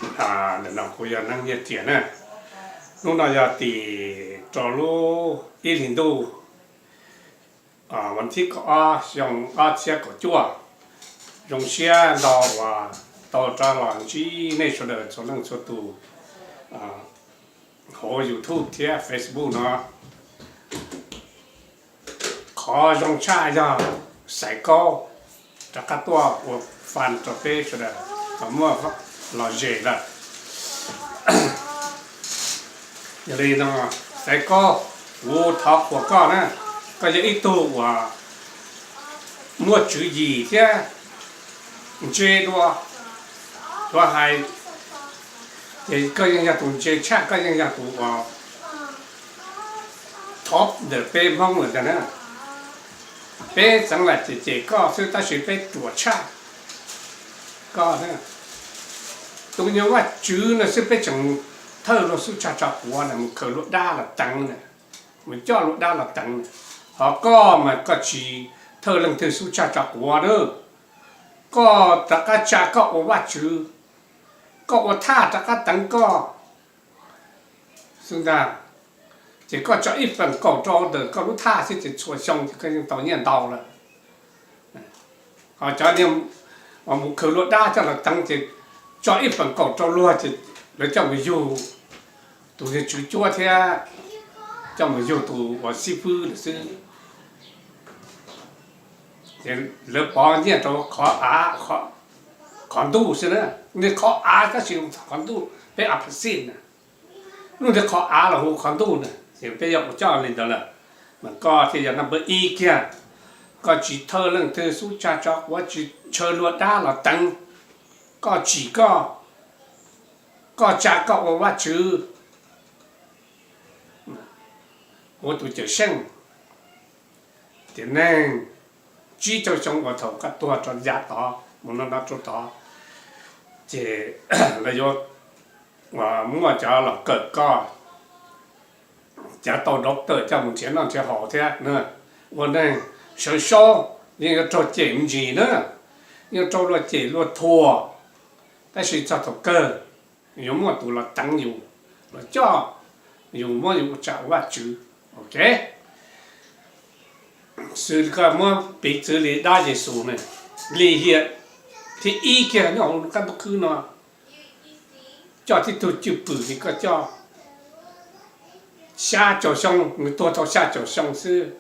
Ntawm no kuv yog Neeb Nyiaj Riam na. Hnub no yog tim rau lub ib hlis ntuj, vas thib kaum ob xyoo ob txhiab kaum cuaj. Zoo siab ntau uas tau rov los ntsib nej sawv daws txhua leej txhua tus hauv YouTube thiab Facebook no. Qhov zoo tshaj yog Xaiv Kaub rov qab tuaj ua fan rau peb sawv daws kom muaj lom zem lawm. Yog li no, Xaiv Kaub, kuv thov qhuas koj na, koj yog ib tug uas muaj tswv yim thiab ntse dua, yuav hais ces koj yeej yog tus ntse tshaj, koj yeej yog tus uas top ntawm peb Hmoob lawm ntag na. Peb txeev lam cem cem koj xwb tab sis peb ruam tshaj koj. Tus me nyuam Vajtswv no xwb peb tseem thawj luag xub tshaj tso quav na, mus khaws luag dab los teev na, mus coj luag dab los teev na. Ho koj mas koj tsis thawj leej twg xub tshaj tso quav na. Koj rov qab tsa koj ua Vajtswv, koj ua thaj rov qab teev koj xwb ntag. Ces koj tso ib feem kaum rau ntawm koj lub thaj xwb ces txhua xyoo ces koj yeej tau nyiaj ntau lawm. Ho cov niag uas mus khaws luag dab coj los teev ces tso ib feem kaum rau luag ces lawv coj mus yug tus niag tswv cuab thiab coj mus yug tus uas xib fwb lawm xwb. Ces lawv pov nyiaj rau qhov av, qhov ntuj xwb na. Niag qhov av tab sis qhov ntuj peb a pha xij na. Lub niag qhov av los hu qhov ntuj na, ces peb yuav ua coj li ntawd lawm. Mas koj thiaj yog number ib kiag. Koj tsis thawj leej twg xub tshaj tso quav, tsis ntshaw luag dab los teev. Koj tsim koj, koj tsa koj ua Vajtswv, ua tus cawm seej. Tiam neeg tsib caug xyoo uas thaum koj tuag rau yav tod mus no no rau tod, ces lawv yuav muaj cov los kawm koj, cov tau doctor coj mus nrhiav noj nrhiav haus thiab. Ua neeg sawv saub yeej yuav raug cem me ntsis na, yeej raug luag cem luag thuam, tab sis txog thaum kawg yuav muaj tus los teev yus, los coj yus, muab yus ua tsam ua Vajtswv. Ok, xws li koj muab piv txwv li dab Yexus na, lim hiam thib ib kiag nyob hauv qab ntuj khwb no, coj tib tug cwj pwm li koj coj xya caum xyoo, nws tuag tau xya caum xyoo xwb,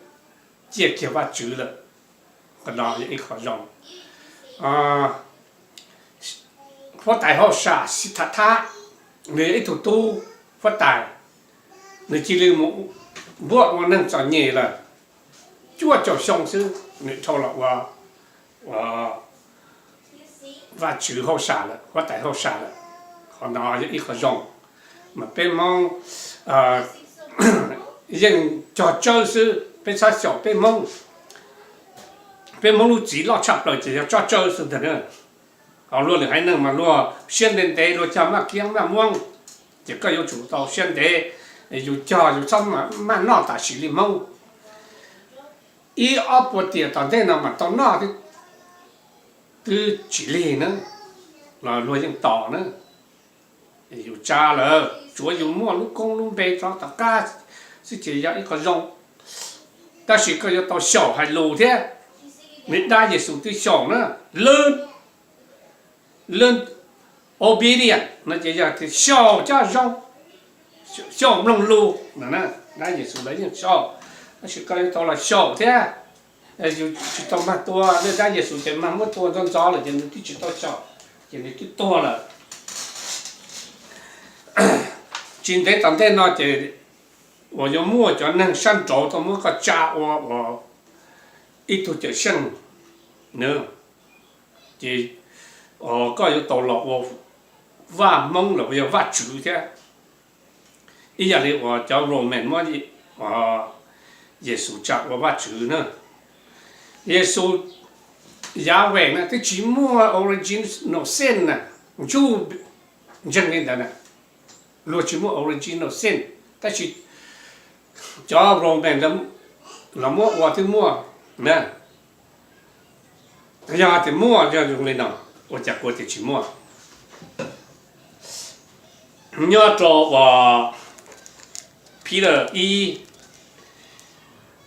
ciaj kiag Vajtswv lawm. Qhov no yog ib qho zoo. Huab tais hauj sam Sithathab, nws yog ib tug tub huab tais, nws cia li mus npuaj ua neeg txom nyem lawm, cuaj caum xyoo xwb nws dhau los ua Vajtswv hauj sam lawm, huab tais hauj sam lawm. Qhov no yog ib qho zoo, mas peb Hmoob yeej cog tsawb xwb, peb txhob xyaum peb Hmoob. Peb Hmoob lub txiv loj tshaj plaws ces yog tsob tsawb xwb ntag na. Ho luag lwm haiv neeg mas luag siab ntev ntev luag cog maj kiab maj muab, ces koj yuav tsum tau siab ntev, yus cog yus txhob maj noj tam sim li Hmoob. Ib ob puas tiam tom ntej no mas tau noj twb tsis lig na, los luag yeej tos na. Yus tsa lawm tsuav yus muaj lub koob lub npe rov tom qab xwb ces yog ib qho zoo, tab sis koj yuav tau xyaum hais lus thiab. Nws dab Yexus twb xyaum na, learn, learn obedience no ces yog tias xyaum coj zoo, xyaum mloog lus no. Dab Yexus lawv yeej xyaum, tab sis koj yuav tau los xyaum thiab. Yus tsis tau mag tua, nej dab Yexus ces mag muab tua ntxov ntxov lawm ces nws twb tsis tau xyaum, ces nws twb tuag lawm. Tsis ntev tom ntej no ces uas yuav muaj cov neeg sab nraud tuaj muab koj tsa ua ua ib tug cawm seej na, ces koj yuav tau los ua vaj Hmoob los yog vaj tswv thiab. Ib yam li uas cov Roman muab Yexus tsa ua vaj tswv na. Yexus, Yahweh na twb tsis muaj original sin na, ntsuj ntseeg li ntawd na, luag tsis muaj original sin, tab sis cov Roman los muab ua twb muaj na. Yog tias muaj yog zoo li no, ua cas kuv tias tsis muaj? nyob rau uas Peter ib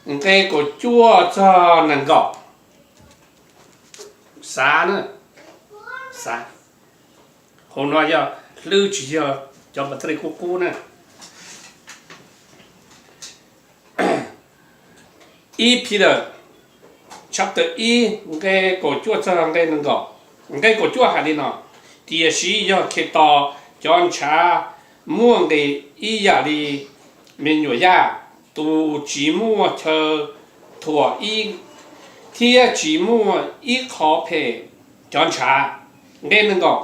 nqe kaum cuaj txog nees nkaum. Xav na, xav, hauv no yog hlwb tsis yog cov battery qub qub na. Ib Peter chapter ib nqe kaum cuaj txog nqe nees nkaum. Nqe kaum cuaj hais li no: Tiam sis yog Khetos cov ntshav muaj nqis ib yam li me nyuam yaj, tus tsis muaj chaw thuam ib thiab tsis muaj ib qho phem cov ntshav. Nqe nees nkaum: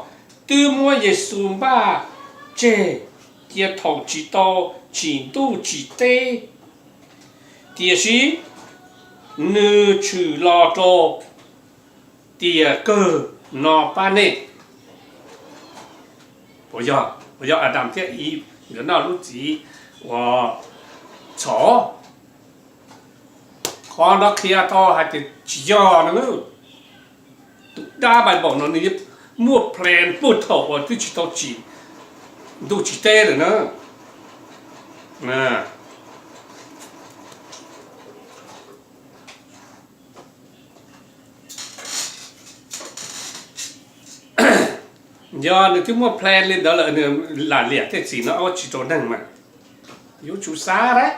Twb muab Yexus npaj tseg cia thaum tsis tau tsim ntuj tsim teb, tiam sis nws tshwm los rau tiam kawg no pab nej. Puas yog, puas yog Adas thiab Iv nkawd noj lub txiv uas txhom? Qhov no qhia tau hais tias tsis yog no. Tus dab Npaiv Npaum no nws muaj plan puag thaum uas twb tsis tau tsim ntuj tsim teb lawm na. Yog nws twb muaj plan li ntawd lawm, nws lam liam tej txim no ua tsis rau neeg mas yuav tsum xav dab.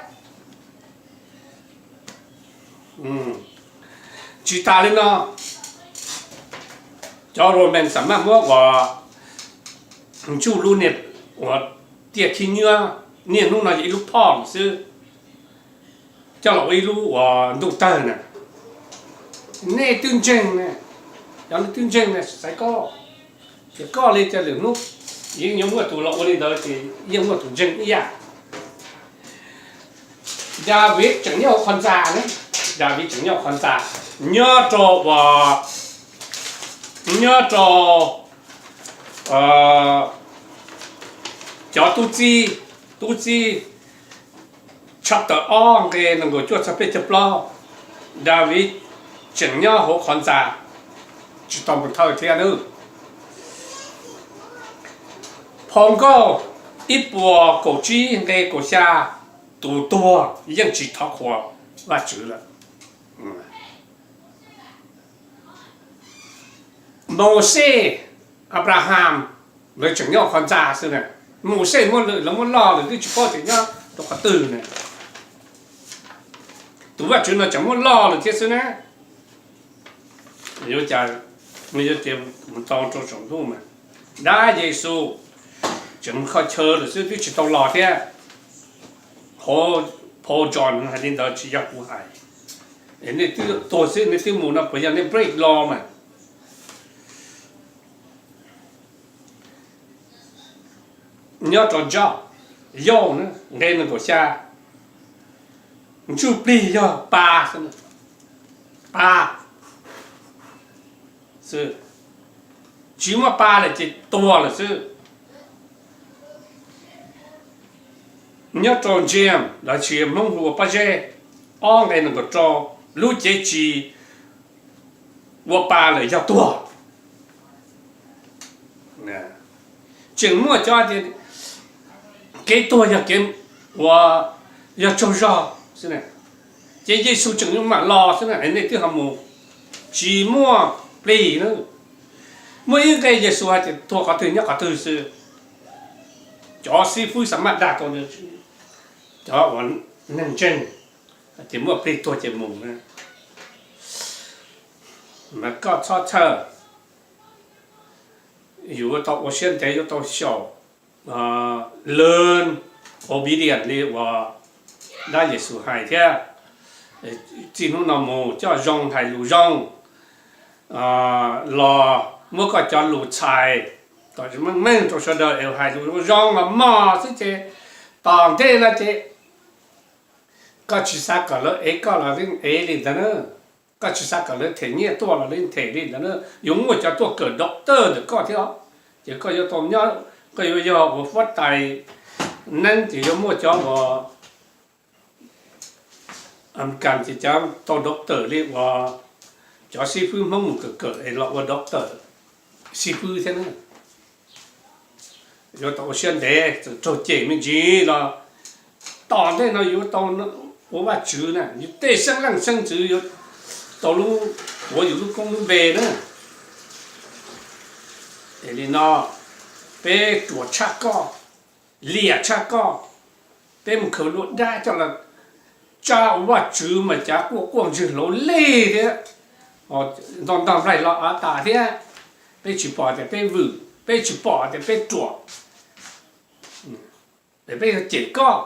Tsis tas li no, cov Roman xam maj muab uas ntsuj lub niag uas tiaj khib nyiab, niaj hnub no yog ib lub phom xwb, coj los ua ib lub uas ntuj tawg na. Nej twb ntseeg na, cov nej twb ntseeg na, xaiv koj, ces koj li cas lwm hnub yeej yuav muaj tus los ua li ntawd ces yeej muaj tus ntseeg ib yam. Daviv tseem nyob hauv qhov ntxa ne, Daviv tseem nyob hauv qhov ntxa, nyob rau uas, nyob rau cov tub txib, tub txib chapter ob nqe nees nkaum cuaj txog peb caug plaub, Daviv tseem nyob hauv qhov ntxa, tsis tau mus thawj thiab nawb. Phau Nkauj ib puas kaum tsib nqe kaum xya, tus tuag yeej tsis thov qhuas Vajtswv lawm. Mauxes, Abraham, lawv tseem nyob qhov ntxa xwb na. Mauxes muab lawv muab loj lawm twb tsis paub tias nyob rau qhov twg na. Tus Vajtswv no tseem muab loj lawm thiab xwb na. Yuav cas, yuav tias mus tau rau saum ntuj mas, dab Yexus tseem mus kho chaw lawm xwb twb tsis tau los thiab. Phau John hais li ntawd tsis yog kuv hais. Nej twb tuag xwb nej twb mus no puas yog nej break law mas? Nyob rau Job, Yob nqe nees nkaum xya, ntsuj plig yog pa, pa xwb, tsis muaj pa lawm ces tuag lawm xwb. Nyob rau James los sis Hmoob hu ua Pob Zeb ob nqe nees nkaum rau, lub cev tsis ua pa lawm yog tuag. Tseem muaj cov tias kev tuag yog kev uas yog tsaug zog xwb, ces Yexus tseem yuav mam los xwb na, nej twb ho mus, tsis muaj plig na. Muaj ib nqe Yexus hais tias tuag qhov twg nyob qhov twg xwb. Cov xib fwb xa maj dag tau cov uas neeg ntseeg hais tias muaj plig tuag ces mus na. Mas koj txhob txhawj, yuav tau ua siab ntev, yuav tau xyaum, learn obedience li uas dab Yexus hais thiab. Txij hnub no mus coj zoo, hais lus zoo, los muab koj cov lus txhais kom meej meej rau sawv daws es hais lus zoo los mog xwb ces tom ntej no ces koj tsis xav kom lawv ev koj los yeej ev li ntawd na. Koj tsis xav kom lawv them nyiaj tuaj los yeej them li ntawd na. Yuav muaj cov tuaj kawm doctor ntawm koj thiab os. Ces koj yuav tau nyob, koj yuav yog ua huab tais neeb ces yuav muaj cov uas Amelikas ces cov tau doctor li uas cov xib fwb Hmoob mus kawm kawm es los ua doctor, xib fwb thiab na. yuav tau ua siab ntev, txawm raug cem me ntsis los tom ntej no yuav tau ua Vajtswv na, yus tej xeeb leej xeeb ntxwv yuav tau lub, tuav yus lub koob lub npe na. Es li no, peb ruam tshaj koj, liam tshaj koj, peb mus khaws luaj dab coj los tsa ua Vajtswv mas cav quaj quaj ntswg hlauv lig thiab, ntog ntog nplaig los av tas thiab. Peb tsis pom tias peb vwm, peb tsis pom tias peb ruam, es peb yuav cem koj.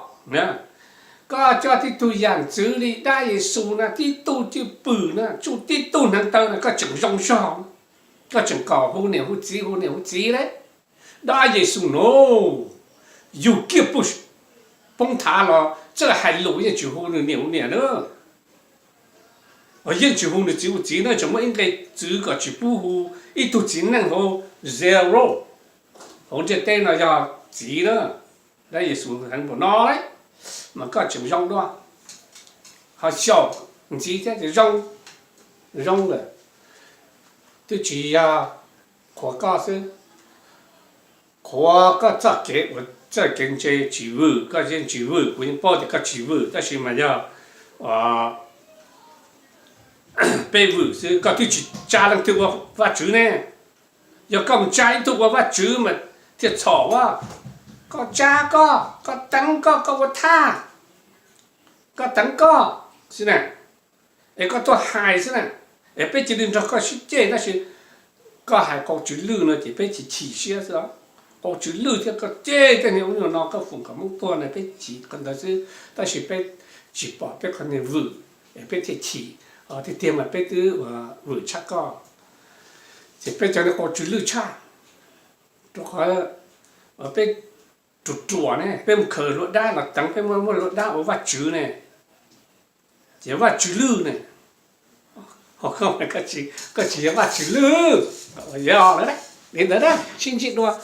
Koj coj tib tug yam ntxwv li dab Yexus na, tib tug cwj pwm na, tsuj tib tug hneev taw na, koj tseem zoo zog, koj tseem kom hu niam hu txiv hu niam hu txiv le. Dab Yexus no, yug kiag poob thav los txawj hais lus yeej tsis hu nws niam hu niam na. Yeej tsis hu nws txiv hu txiv na, tseem muaj ib nqe txwv kom tsis pub hu ib tug txiv neej hauv zero, hauv ntiaj teb no yog txiv na. Dab Yexus heev npaum no lawm, mas koj tseem zoo dua, ho xyaum ntxiv thiab ces zoo, zoo lawm. Twb tsis yog qhuas koj xwb, qhuas koj txoj kev ua txoj kev ntse tsis vwm, koj yeej tsis vwm, kuv yeej paub tias koj tsis vwm, tab sis mas yog peb vwm xwb, koj twb tsis tsa leej twg ua Vajtswv ne. Yog koj mus tsa ib tug ua Vajtswv mas thiaj txhaum a. Koj tsa koj, koj teev koj, koj ua thaj, koj teev koj xwb na, es koj tuaj hais xwb na, es peb cia li nrog koj sib ceg, tab sis koj hais qau tswv lwj no ces peb chim chim siab xwb os. Qau tswv lwj thiab koj ceg tej niag ub no koj foom kom Hmoob tuag na, peb chim qhov ntawd xwb, tab sis peb tsis pom peb qhov niag vwm, es peb thiaj chim. Tiag tiag mas peb twb vwm tshaj koj, ces peb cov niag qau tswv lwj tshaj, rau qhov peb ruam ruam ne, peb mus khaws luaj dab los teev, peb muaj muaj luaj dab ua Vajtswv ne, ces Vajtswv lwj ne. Koj tsis yog Vajtswv lwj, yog lawm li ntawd na, sib ntsib dua.